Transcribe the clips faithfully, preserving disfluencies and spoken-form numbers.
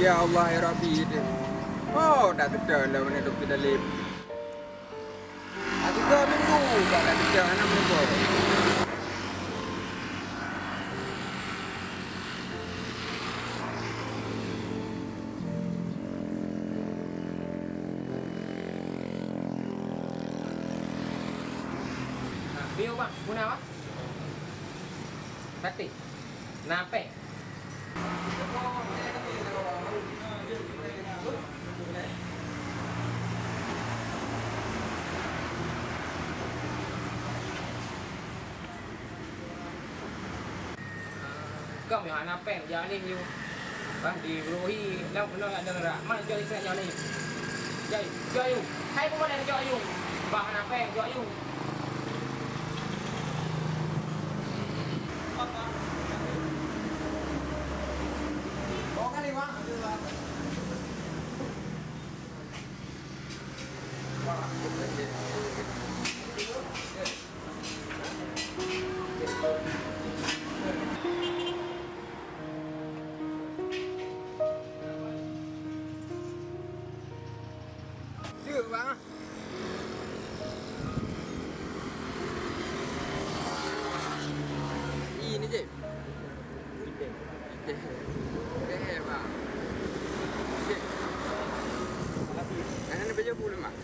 Ya Allah, ya Rabbi, itu. Oh, dah teuka lah mana doktor Dalib. Aku ke minggu, tak ada kerja, anak minggu. Nah, dia, Bang, guna, Bang. Sate. Nah, pèng. Kau yang hana pèng, jak ni you. Bah di Rohi, nak kena ada gerak. Mana jauh ikat jauh ni? Jauh, jauh you. Hai pun boleh jauh you. Bah hana pèng, jauh you. Jeuet, Bang. Ini je. Eh, Bang. Eh. Kan ada baju pun, Bang.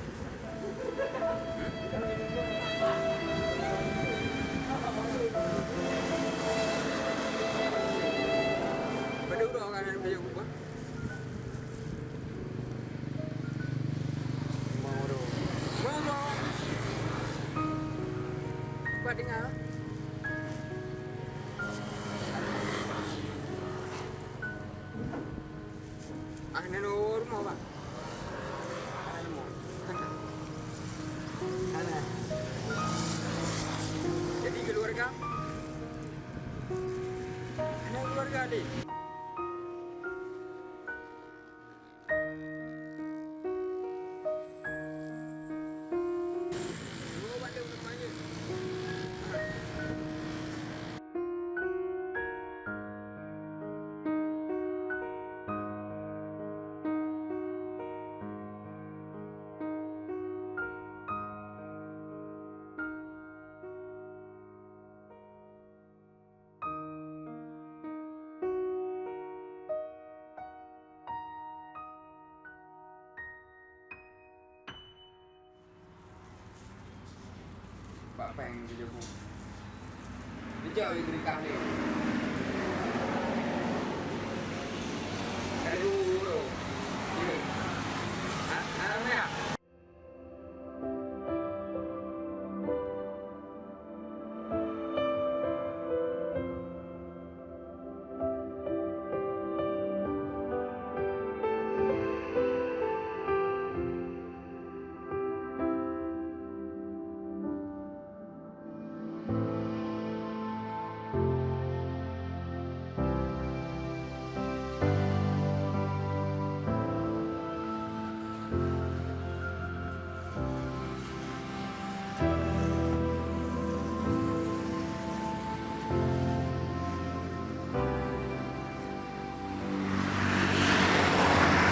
Pada urang kan ada baju pun, Bang. Mau tu. Mau, mau. Buat dengar. Ah, nang rumoh, Bang. Nang rumoh. Sana. Jadi keluarga? Nang keluarga, Dik? Pak Peng tu jago. Bijak weh geurikah ni. Kali dulu. Ya. Ha? Ha, ya.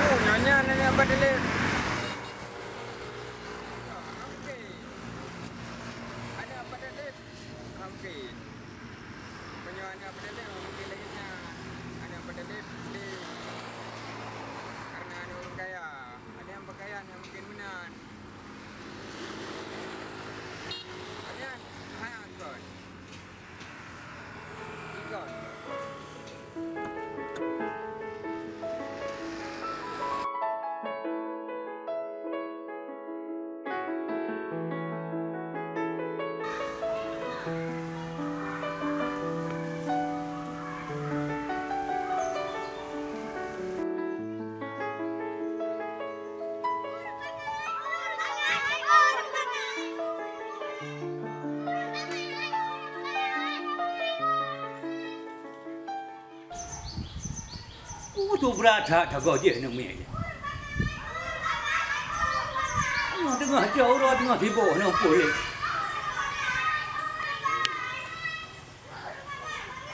Oh, nyonya nenek Abah Delek. Oke. Ada Abah Delek. Oke. Meunyoe aneuk Abah Delek, mungkin lagèe nyan. Aneuk Abah Delek, di, karena aneuk ureueng kaya. Ada nyang pakaian nyang mungkin meunan. Ada nyang, ha, kon. Ikon. Oh, tu brat that, that goh jih aneuk miet nyan. Teungoh, teungoh cok uroe, teungoh sibok aneuk puléh.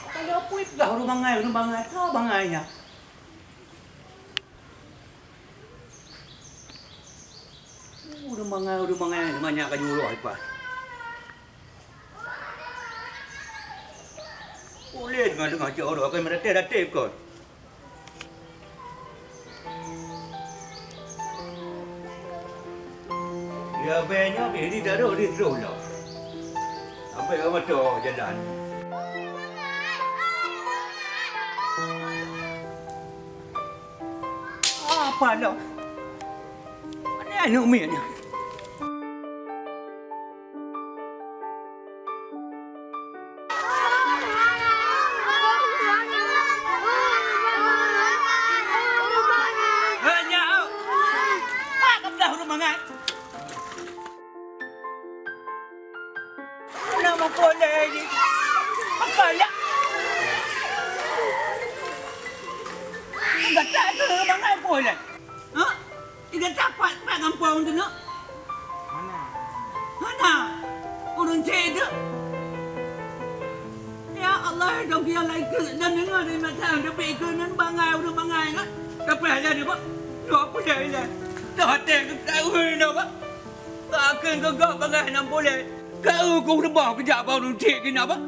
Kalau pui peugah ureueng bangai, ureueng bangai, ka bangai nyan. Ureueng bangai, ureueng bangai, banyak ka jurôh ipat. Ulèe teungoh-teungoh cok uroe, ka meuratéh-ratéh kon. Ya, bèe nyoe pih di daroh di troh lom. Sampai ka meuto jalan. Apa lom? Aneuk miet nyan. Hei, nyak! Pat ka peugah ureueng mangat! Hana meupeue lé jih. Apa yak? Gata tu mangat peue lé? Ha? Gata pat, pat gampông tu, nak? Hana. Hana. Ureueng cit tu. Ya Allah, dong kian lai keu dan deungoe dari mata, tapi keu nan bangai, ureueng bangai, nak? Tapi ada dia, Pak. Dua puluh dah. Dah hati keu kawin dah, Pak. Ka kheun keu gob bangai nam puléh. Ka eu ku reubah keujak bak ureueng chik keunoe bah.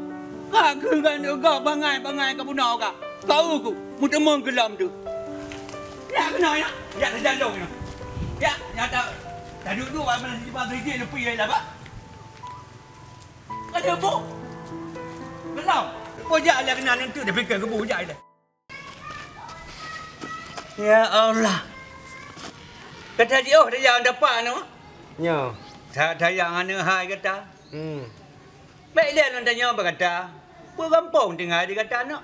Ka kheun keu gob bangai-bangai ka bunoe ka. Ka eu ku meuteumong keu lom tu. Jak keunoe nyoe. Jak teujalong nyoe. Jak, nyata taduek-duek bak meunan sijeuba geujek leupie lah bah. Ka deubu. Keunoe. Ko jak lé keunan neunteuk dipike keubu jak ilèe. Ya Allah. Gata jiôh tajak dapat nyoe? Nyoe. Sa-, sayang aneuk hai gata. Hmm. Bèk lé lôn tanyoe bak gata. Peue gampông tinggai di gata nyoe?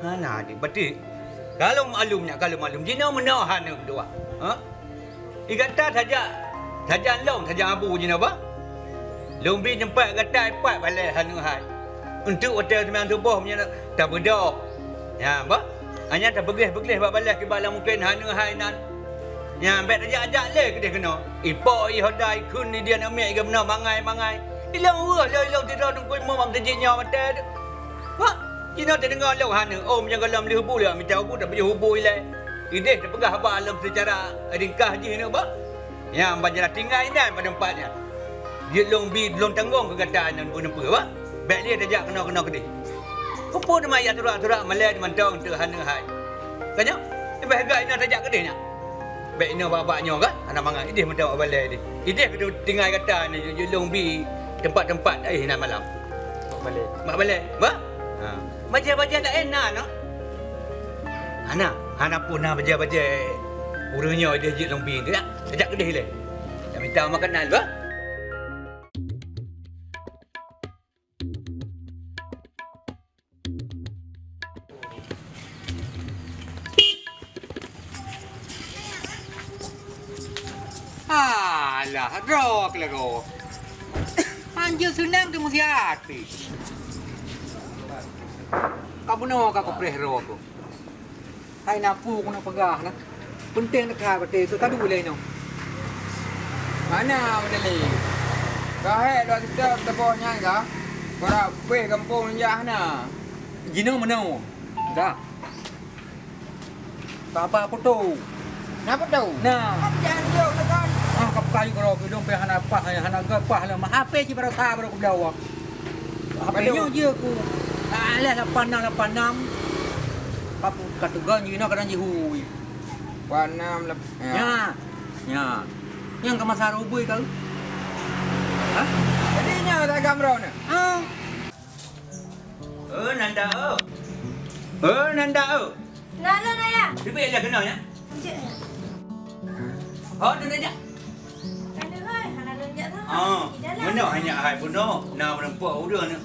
Hana di batik. Ka lôn maklum nyak, ka lôn maklum. Jinoe meunoe hana dua. Ha? Di gata saja, sajan lôn, sajan abu jinoe bah. Lôn bi teumpat gata ipat balèe hana hai. Untuk watèe seumayang suboh meunyoe tabeudôh. Nyan bah. Hanya tapeugléh-peugléh bak balèe kiban lam mungken hana hai nan. Nyan bèk tajak-jak lé keudeh keunoe. Ipok, ihoda, ikheun, idian, amiet, iga meunoe mangai-mangai. Ilôn weueh lôn, ilôn sidroe teungku imum bak meuseujid nyoe watèe tu. Bah, jinoe tadeungoe lôn hana. Oh, meunyoe gohlom lheueh bu lé mita bu, tapeujeuet bu ilèe. Ideh tapeugah haba lom seucara ringkah jih nyoe bah. Nyan ban jalan tinggai nyan bak teumpat nyan. Jeuet lôn bi lôn tanggong keu gata nyan peue-peue bah. Bèk lé tajak keunoe-keunoe keudeh. Keupeue teuma jak surak-surak malèe mantong teuh hana hai. Ka nyoe, leubeh gèt inoe tajak keudeh nyan. Bèk inoe bak-bak nyoe ka, hana mangat. Idéh mantong bak balèe idéh. Idéh keuneuk tinggai gata ni, jeuet lôn bi teumpat-teumpat, eh, hana malam. Bak balèe. Bak balèe, bah? Ha. Bajèe-bajèe laén na, na? Hana, hana pun na bajèe-bajèe ureueng nyoe idéh jeuet lôn bi tu, ya? Tajak keudéh ilèe. Tajak mita makanan, bah? Alah, droe keuh lagoe. Hanjeuet seunang teumeusiat pih. Ka bunoe ka kupreh droe keuh. Hai na peue keuneuk peugah na. Peunteng teuka batèe keu kadu lé nyoe. Hana meudali. Ka hék lôn seutôt teuboh nyan ka. Brat péh gampông jak hana. Jinoe meunoe. Ka. Ka ba peutoe. Na peutoe? Na. Apa jangan jauh tekan? Ah, ka buka yuk rot, lôn pih hana paih, hana geupaih lom. H P cit baroesa baru kubloe. Apa nyoe jeuet ku? Ah, alah lapan nam, lapan nam. Ka pu-, ka teugon jinoe kadang jihui. Lapan nam lep-, ya. Nya. Nya. Nyang ka masa rubui kau. Hah? Jadi nyoe ragam roh ni? Ah. Oh, Nanda, oh. Oh, Nanda, oh. Na lôn, Ayah. Teubiet dah keunoe, ya? Jeuet, Ayah. Oh, tu dah jak. Ka lheueh, hana lôn jak tu. Ah, di dalam. Meunoe hanya hai bunoe, na meureumpok ureueng ni.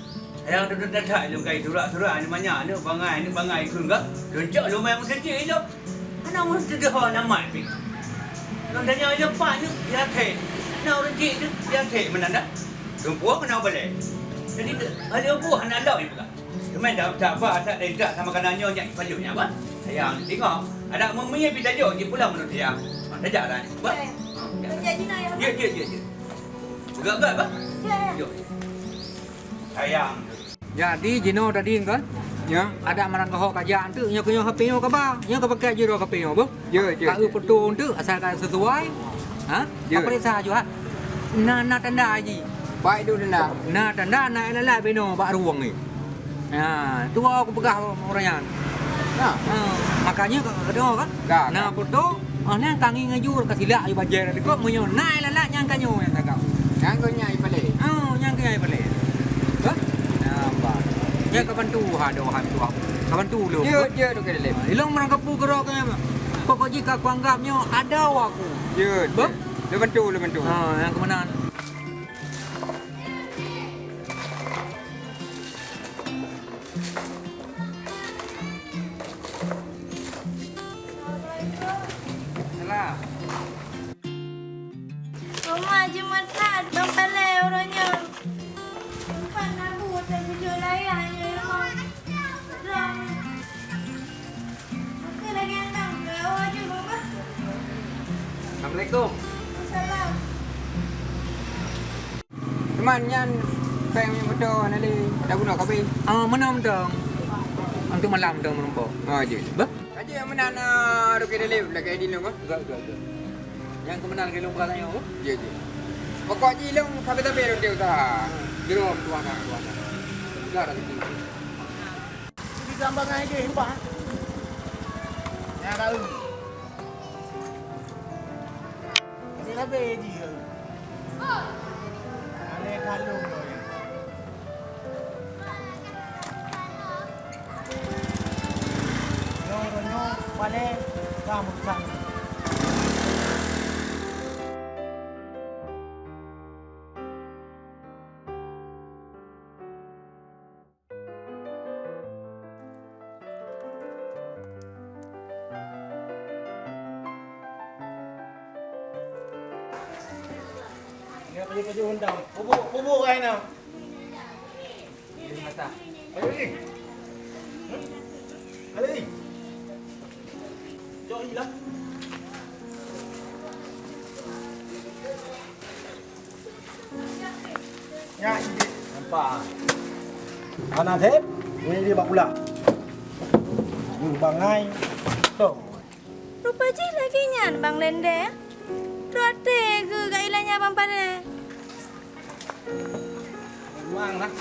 Yang tu dah that lôn kai surat-surat ni banyak ni, bangai ni, bangai ikun ka. Lôn cok lôn mai meuseujid tu. Hana ureueng teudeungo nama pih. Lôn tanya, "Nyoe pat nyoe?" "Di akhé." "Na ureueng jih nyoe?" "Di akhé meunan dah." Lôn puwoe keunoe balèe. Jadi, hari Rabu hana lom ipeugah. Teuma dah, dah ba, dah, dah, dah sama kana nyoe nyak ipajoh nyak ba. Sayang, tengok. Adak meumie pih tajok jih pulang menurut dia. Ha, tajak dah ni. Ba. Eh, ha, ya. Kerja Cina ya, Ba? Ya, ya, ya, ya. Peugah-peugah, Ba. Ya, ya. Jok. Sayang. Jadi, jinoe tadi kan, ya, ada marang keuhok kajak tu, nyoe keuh nyoe H P nyoe ka ba, nyoe ka pakai jiro H P nyoe, beuh? Ya, ya, ka ya. Eu peutung tu, asal ka sesuai, ha? Ya. Ka periksa juga. Na, na tanda jih. Baik tu tanda. Na tanda, na ilalai binoe bak ruweueng ni. Ha, tu aku peugah ureueng nyan. Ha. Ha, makanya ka, ka dengar kan? Ka, ka. Na peutung, Oh, nyan ka ngieng aju ka silak aju bajèe dah deungon meunyoe na lalat nyan ka nyoe nyang tagak. Nyan keuh nyang ipalé. Oh, nyan keuh nyang ipalé. Hah? Nampak. Nyan ka bantu ha doh ha tuah. Ka bantu lôn. Jeuet, jeuet, Dokto Dalem. Ilong meurang kapu keudroe keu nyan. Pokok jih ka kuanggap nyoe ada aku. Jeuet. Bah? Lôn bantu, lôn bantu. Ha, nyang keumeunang. Salam. Roma jeuet that bang palai uroe nyoe. Empat nabu teubujur layah nyoe rumoh. Dong. Aku lagi andang, jauh aja, Baba. Assalamualaikum. Waalaikumsalam. Teuma nyan péng nyang beutôi hana lé, dak guna kabeh. Ah, meunan dong. Untuk malam dong meureumpok. Oh, jeuet. Bah? Aja meunan, ah, Dokto Dalem lagèe di nyoe, bah. Enggak, enggak, enggak. Nyang keumeunang lagèe lôn peugah nyoe, bah? Jeuet, jeuet. Pokok jih lôn sabe-sabe lôn usaha. Jeuet, tuan, tuan. Enggak ada lagi. Di gambar ngai deh, bah. Ya, tahu. Ini lebih dia. Ada kalung tu ya. Nyoe, nyoe, paling kamu sang. Ya, pajoh-pajoh undang. Bubuk, bubuk ai na. Ayo, Ing. Ayo, Ing. Jom, Ing, lah. Nyak, nampak. Hana sép, ini dia bak pula. Bangai. Tuh. Rupa jih lagèe nyan, Bang Lendeng. Trote geuh gak ilanya Bang Pare. Memang lah.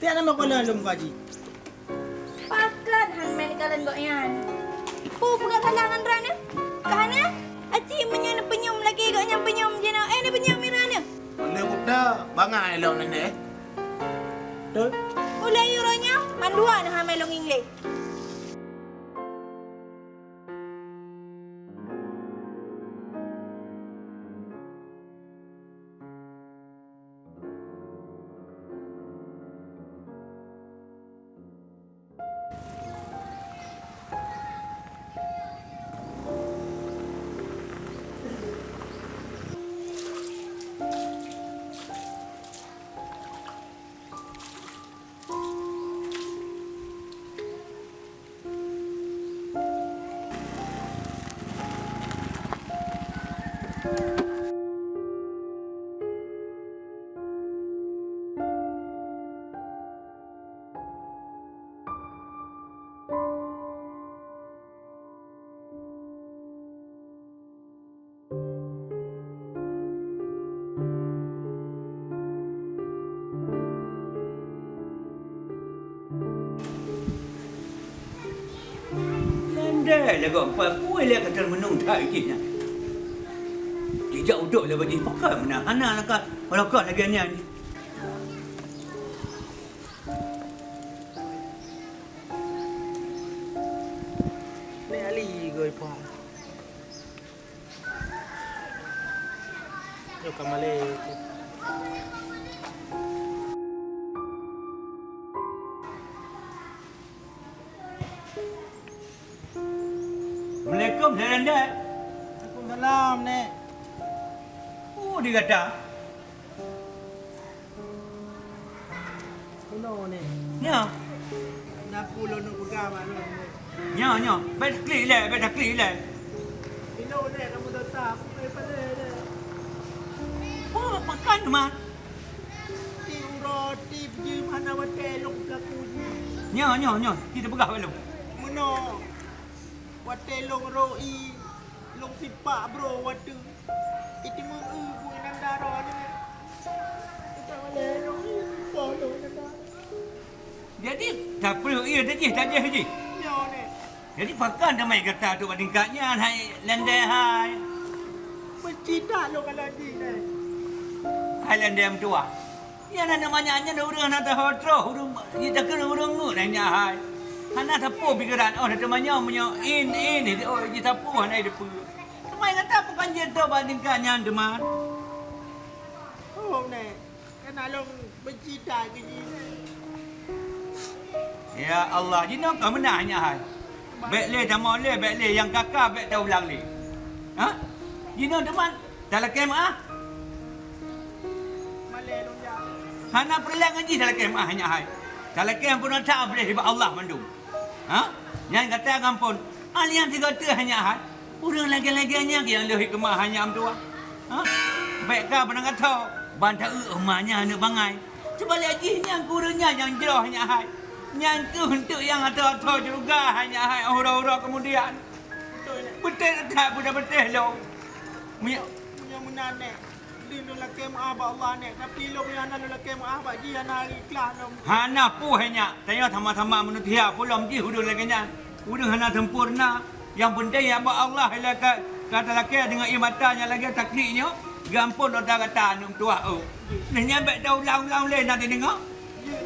Tiep nama kala lom kaji. Pakon han meukalon gobnyan? Peue peugah salah ngon droeneuh? Ka hana? Aci meunyoe neupeunyum lagèe gobnyan peunyum jinoe, eh, neupeunyum droeneuh. Ulèe buta bangai lom nyan deh. Betul? Ulèe uroe nyoe mandua neuh hamé lôn inglé. Landai lagoe empat pue lé ka teungeunung that jih nyan. Jijak udok lé bak jih, pakon meunan hana laka, laka lagèe nyan. Nek Ali goi pa. Nyoe ka malèe. Assalamualaikum, Nek Landai. Waalaikumsalam, Nek. Oh, di gata. Meunoe, Nek. Nyo. Na peue lôn peugah bak lôn, Nek. Nyo, nyo. Bèk taklik ilèe, bèk taklik ilèe. Meunoe, Nek, kamoe dota, aku payah palèe, Nek. Peue pakon teuma? Ti uroe, ti jeuem hana watèe lôn peulaku jih. Nyo, nyo, nyo. Ci tapeugah bak lôn. Meunoe, watèe lôn rô ié, lôn sipak broe watèe. Iteumeu eu bu inanda roh nyan. Jadi, tapeureuet ie tajih, tajih jih. Nyoe, Nek. Jadi, pakon teuma gata trok bak tingkat nyan, hai Landai hai? Benci that lôn kalon jih, Nek. Hai Landai meutuwah. Nyan aneuk manyak nyan ureueng hana teuho troh, ureueng jitakheun ureueng ngeut nyan hai. Hana sapeue pikiran, oh, na teumanyong meunyoe in, in, oh, jisapeue hana jiteupeue. Teuma gata pakon jeuet trok bak tingkat nyan teuma? Oh, Nek, kana lôn benci that keu jih, Nek. Ya Allah, jinoe ka meunan nyan hai. Bèk lé tamong lé, bèk lé nyang ka-ka bèk taulang lé. Ha? Jinoe teuma talakèe meu'ah. Hana peureulèe ngon jih talakèe meu'ah nyan hai. Talakèe amphon that bri bak Allah mandum. Ha? Nyan gata ngon amphon. Alèh nyang sigoe teuh nyan hai. Ureueng lagèe-lagèe nyan nyang lheueh hikmah nyan meutuwah. Ha? Bèk ka beunangkatho, ban ta-eu ma nyan aneuk bangai. Seubalek jih nyan keu ureueng nyan nyang jroh nyan hai. Nyan keuh eunteuk nyang atô-atô syeuruga nyan hai, uroe-uroe keumudian. Beutôi that peue tapeuteh lom. Meunyoe, meunyoe meunan, Nek, di lôn lakèe meu'ah bak Allah, Nek, tapi lôn nyang hana lôn lakèe meu'ah bak jih hana ikhlas lom. Hana peue nyan, tanyoe sama-sama manusia, peue lom jih ureueng lagèe nyan. Ureueng hana sempurna. Nyang peunteng nyang bak Allah ilèe ka, ka talakèe deungon ié mata nyang lagèe taklik nyoe, geuamphon dosa gata aneuk meutuwah, oh. Nyan bèk taulang-ulang lé na teudeungoe.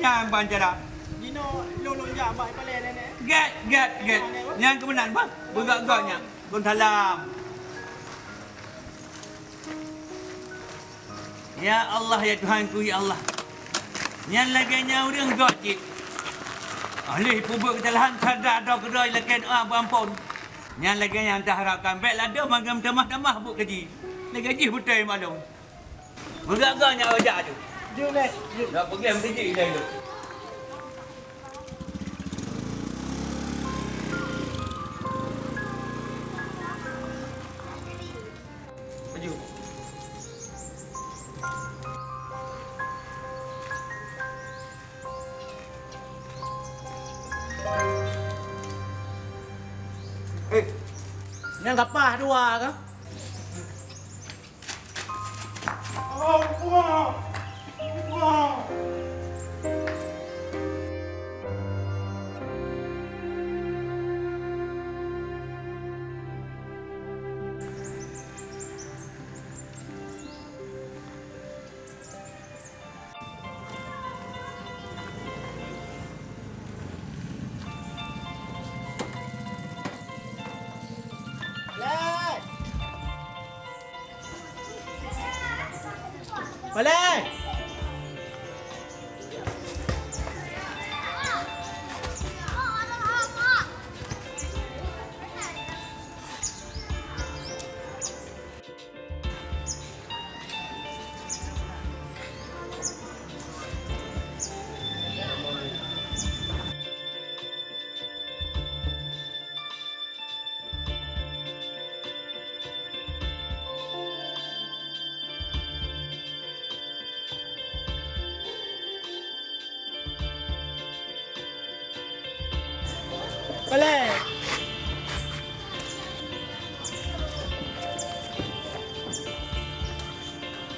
Nyan ban cara. Jinoe lôn, lôn jak bak palèe lé, Nek. Gèt, gèt, gèt. Nyan keu meunan, bah. Beugöt-göt nyan. Waalaikumsalam. Ya Allah, ya Tuhanku, ya Allah. Nyan lagèe nyan ureueng göt cit. Alèh peubuet keusalahan, sadar droe keudroe lakèe doa beuamphon. Nyan lagèe nyan taharapkan bèk ladôm mangat tamah-tamah buet keujih. Lagèe jih beutôi maklum. Beugöt-göt nyan jak tu. Jeuet, Nek. Jeuet. Dak peugah meukeujih ilèe tu. Maju. Eh, nyan kapah dua kah? Allah, Allah. Paleng! Paleng!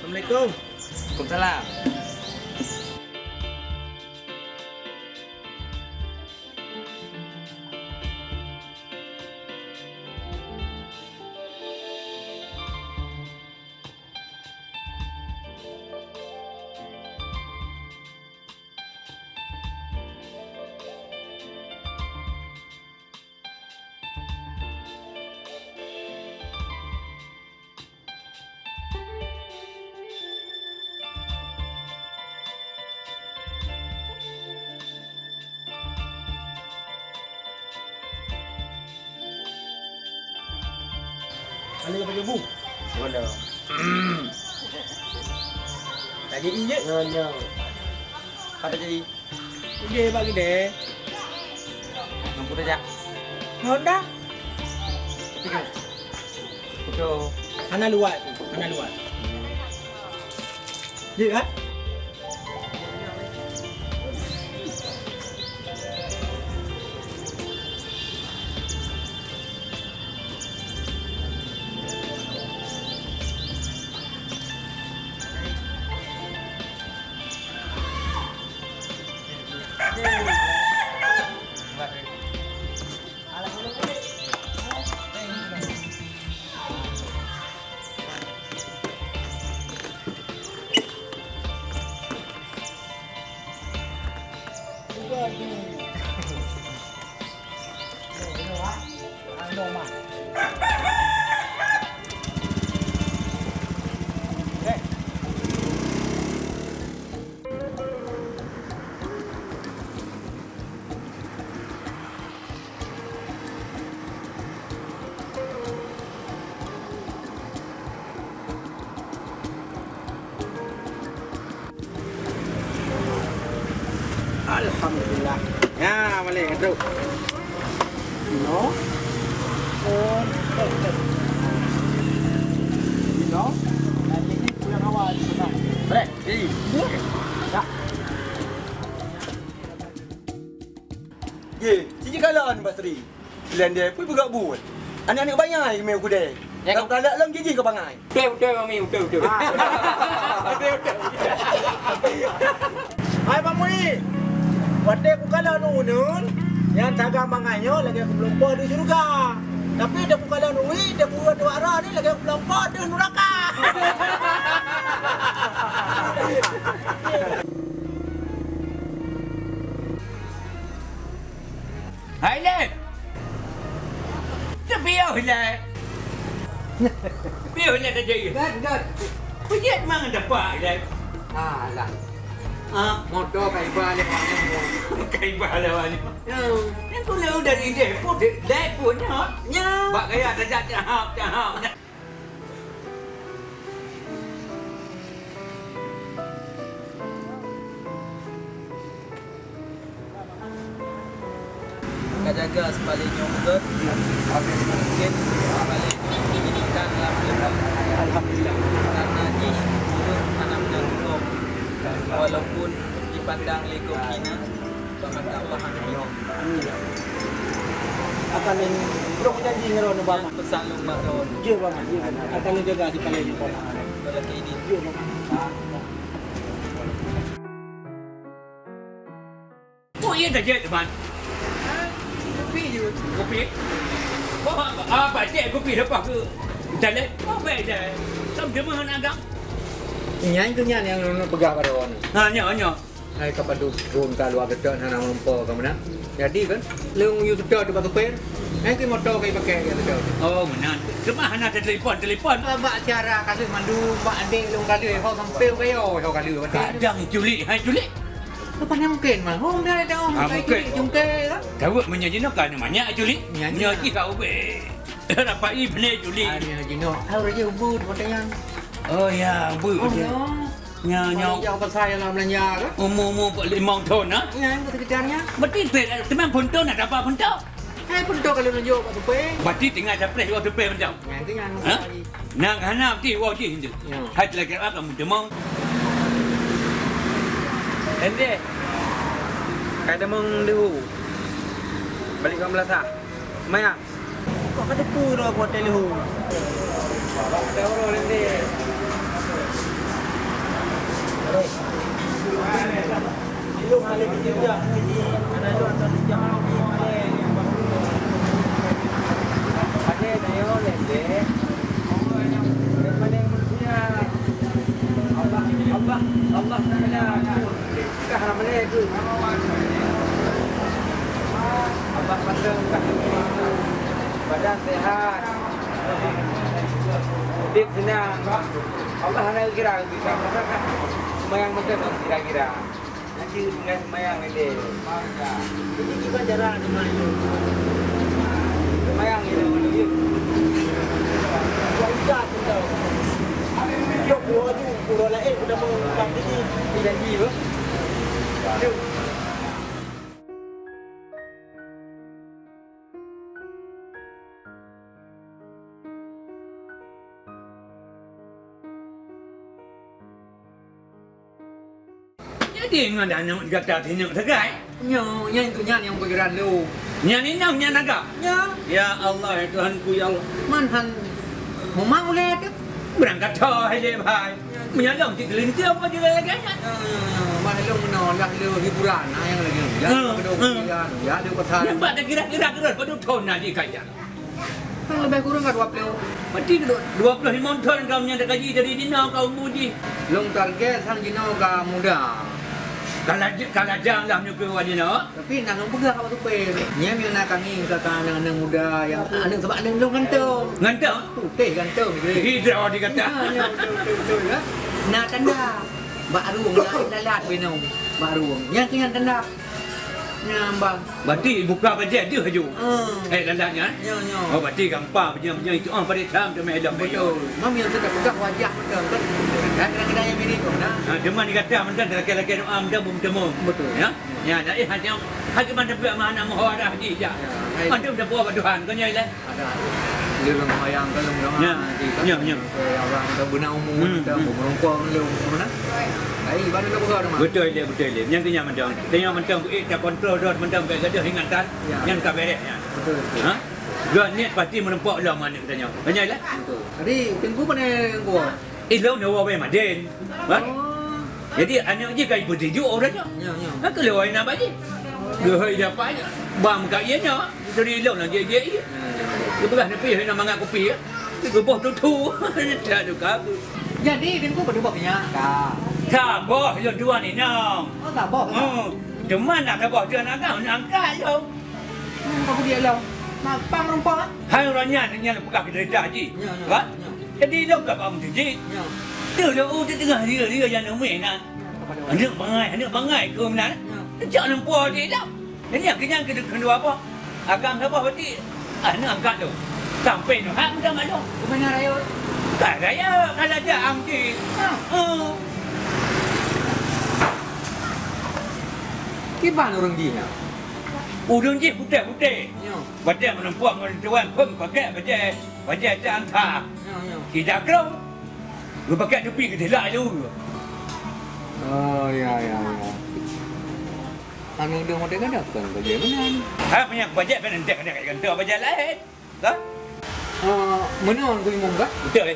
Assalamualaikum. Waalaikumsalam. Hana pajoh bu. Hana. Tak jadi je. Nyoe, nyoe. Pada jadi. Udeh bak gede. Mampu dah jak. Honda. Tiga. Betul. Hana luat tu. Hana luat. Jeuet kan? Alhamdulillah. Ya, balik, trok. No. Oh. No. Lagi ni pulang awal di sana. Boleh? Jadi. Ya. Ya. Ye, sijih kalon, Basri. Pilihan dia pun peugah buet. Aneuk-aneuk bangai mé kudée. Ya, kalau kalak lom jijih keu bangai. Beutôi, beutôi, Mami, beutôi, beutôi. Ah. Beutôi, beutôi. Hai Bang Mui, watée kukalon uneun, nyang saga bangai nyoe lagée kumeulumpoe di syeuruga. Tapi watée kukalon uwi, watée kuwat dua arah ni lagée kumeulumpoe di nuraka. Hai lé! Teupiôh lé! Piôh lé teupiôh! Gat, gat! Peujeuet mangat dapat lé! Alah! Ah, moto kaiba lé awak nyoe. Kaiba lé awak nyoe. Ya. Nyan keuneuk dari deh, pun deh, deh pun nyoe. Nya. Bak gaya tajak tahap-tahap. Ka jaga seupalé nyoe beugét, mungken seupalé nyoe diinginkan lam donya. Alhamdulillah. Karena jih ureueng hana meunan gob, walaupun dipandang lé gob hina, Bak mata Allah hana hina. Amin. Akan lôn, lôn janji ngon droeneuh, Bang. Peusan lôn bak droeneuh. Jeuet, Bang. Jeuet, Bang. Akan lôn jaga di paleng, Bang. Lelaki ini. Jeuet, Bang. Oh, iya dah jeuet, Bang. Kopi je. Kopi? Oh, ah, pacék kopi lepas ke? Jalan. Oh, baik dah. Sam jemaah nak agam. Nyan tu nyan nyang lôn peugah bak droeneuh. Ha, nyoe, nyoe. Hai ka padub phon ka luwa geutot hana meulumpoe ka meunan. Jadi kan, lôn yue seutôt bak supir, Nyan keuh moto ka ipakai, ya, beutôi. Oh, meunan. Cuma hana teutelepon, telepon. Ah, bak cara ka lheueh mandum, bak adék lôn ka lheueh, ho sampoe ka yo, ho ka lheueh. Kadang culik, hai culik. Apa nak mungkin, mah? Oh, dah, dah, oh, Ah, mungkin. Culik, cungkai, kan? Tahu meunyoe jinoe ka manyak culik. Nyan, nyoe nyan. Jih ka ubé. Rapai bené culik. Ah, nyoe jinoe. Ah, ureueng jih ubit, watèe nyan. Oh, ya, ubit. Oh, ya. Nya, nya. Paling jauh pasai dalam belanja ke? Umur-umur empat lima tahun, ha? Ya, yang sekitarnya. Berarti pe-, teman pun tahu nak dapat pun tahu. Hai pun tahu kalau nunjuk Pak Tupai. Berarti tinggal capres Pak Tupai pun tahu. Ya, itu yang Ha? Lagi. Nang hana berarti wajib itu. Ya. Hai lagi apa kamu demam? Ende. Kadang mengdehu. Balik ke Melasah. Maya. Kok ka teupeue droe po teuh leuhô? Allah, Allah, Allah Taala. Kah ramai tu. Abah mantong kah. Badan sehat. Udip senang. Allah hana kira, kira. Semayang mantong kira-kira. Nanti dengan semayang nanti. Jadi gimana cara semayang? Semayang itu. Buat udah tu tau. Yok, dua tu, dua lain, udah mau bang gigi. Janji, bro. Jadi ngon aneuk gata sinyeuk sagai? Nyoe, nyan keuh nyan nyang pikiran lôn. Nyan inong nyan agak? Nyan. Ya Allah, ya Tuhanku, ya Allah. Man han mumang ulèe teuh? Beurangkat tho hai lé bhai. Meunyoe lôn cit geulinteue apa jeuet lagèe nyan? Ah, bah lôn meunoe lah lôn hiburan, ah, nyang lagèe nyan. Ah, ah. Ya, ya, dia pasal. Nampak tak kira-kira keureuh padum thon na jih kajak? Kan leubeh kureueng ka dua ploh. Berarti dua ploh limong thon kamoe nyan takaji dari jinoe ka umu jih. Lôn target sang jinoe ka muda. Ka laj-, ka lajang lah meunyoe keu jinoe. Tapi na lôn peugah awak supir, nyan meunyoe na kami ka, ka aneuk-aneuk muda nyang aneuk sabak aneuk lôn ganteng. Ganteng? Putéh ganteng. Hidra dikata. Ha, ya, betul, betul, betul, ya. Na tanda. Bak rueng, na lalat binoe. Bak rueng. Nyan keuh nyan tanda. Nyan, bang. Berarti buka bajèe deuh laju. Hmm. Eh, lalat nyan? Ya, ya. Oh, berarti gampang peujeueng-peujeueng itu, ah, pada tham teumé lom. Betul. Mam nyang sudah peugah wajah betul, kan? Dan kadang-kadang yang mirip tu, nah. Ha, cuma dikata, mantong lakèe-lakèe doa, mantong belum temu. Betul. Ya? Ya, jadi hanya, hanya mantong buat mana mahu arah di, ya. Ya, hai. Mantong dah buat Tuhan, kan, ya, Ilai? Ada. Dia lôn hayang ka lôn doa. Ya. Ya, ya. Orang ka beuna umur, hmm, ka, hmm, meureumpok lôn, mana? Hai, ibarat nak buka rumah. Betul dia, betul dia. Yang kenyang mantong. Kenyang mantong, eh, tak kontrol dah, mantong, baik gadoh ingatan. Ya. Yang ka bereh, ya. Betul, betul. Ha? Gak niat pasti meureumpok lom aneuk tanyoe. Tanya lah. Betul. Jadi, Teungku mana Teungku? Eh, lôn nyoe wawai Madin. Bah? Oh. Jadi, aneuk jih ka ipeuteujuk ureueng nyoe. Ya, ya. Ha, keu lôn wawai na bak jih. Geuhôi dapat bang ka ié nyoe. Jadi, lôn lôn jih-jih ié. Ya, ya. Geupeugah neupih na mangat kupi, ya. Geuboh tutu. Tak ada kabut. Jadi, Teungku berdua punya? Ka. Saboh lôn tuan inong. Oh, saboh. Hmm. Cuma nak saboh tu anak kau, nak angkat lôn. Hmm, kamu dia lôn. Nak pang rumpok, ah? Hai ureueng nyan, nyan peugah keu derita jih. Ya, ya, ya. Bah? Jadi, lôn ka bang teuji. Ya. Tu lôn u teungoh ria-ria nyang neumé nan. Aneuk bangai, aneuk bangai keu meunan. Ya. Cok lempo di lôn. Jadi, nyang kenyang keu, keu dua boh. Agam saboh berarti, ah, neuk angkat tu. Sampai tu hak muda maklum. Bukan raya. Kan raya, kalau dia angki. Ha. Oh. Kiban ureueng jih nyan? Ureueng jih putéh-putéh. Ya. Bajèe meureumpok ngon tuan pun pakai bajèe, bajèe cang tha. Ya, ya. Tidak keu. Geupakai tupi geutilak ju. Oh, ya, ya, ya. Anu dong model kan bukan bajèe meunan. Ha, punya bajèe kan entah kena kat kantor bajèe lain. Kan? Ah, meunan Teungku Imum kan? Betul.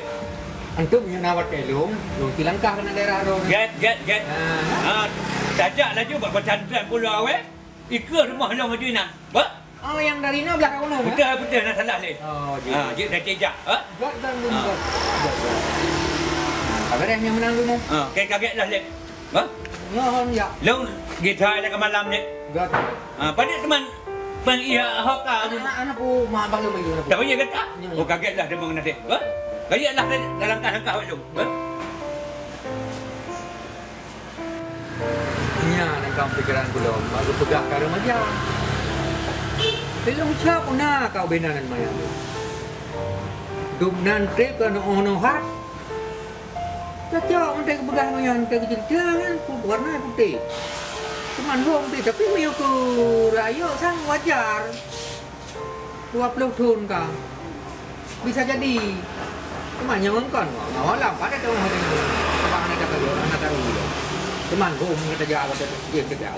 Antum nyoe na watèe lôn, lôn silangkah keunan daerah droe. Get, get, get. Ah. Ah, tajak laju bak pesantren Pulo Awé. Ikeu rumoh lôn maju inan. Bah? Oh, yang dari na belah kat gunong, ya? Betul, betul, na salah lé. Oh, jeuet. Ha, jeuet dah cejak, ha? Gat dan lun, ha, gat. Gat, gat. Ha, kabareh nyang meunan gunong. Ha, kaget lah lé. Bah? Nyoe hon, ya. Lôn gita lé keu malam ni. Gat. Ha, pada teman Ban iya ho ka. Anak, anak pu, mak bang lom ayu, anak pu. Tapi iya kata. Ya, ya. Oh, kaget lah dia mengenai dia. Ha? Kaget lah dia dalam langkah-langkah awak tu. Ha? Nyan nyang ka pikiran ku lom, baru peugah ka remaja. Ilong siap na kau bina nan maya tu. Dum nan trek ke noh-noh hat. Cocok, mantong kupeugah ngon nyan, teukeujeuet nyan, pu-, warna putéh. Cuman hom pih, tapi meunyoe keu rayeuk sang wajar. Dua ploh thon ka. Bisa jadi. Cuma nyang kon, ngon alam pada dong hari ni. Abang anak dah kerja, anak dah kerja. Cuman hom kata jawab, kata dia kata,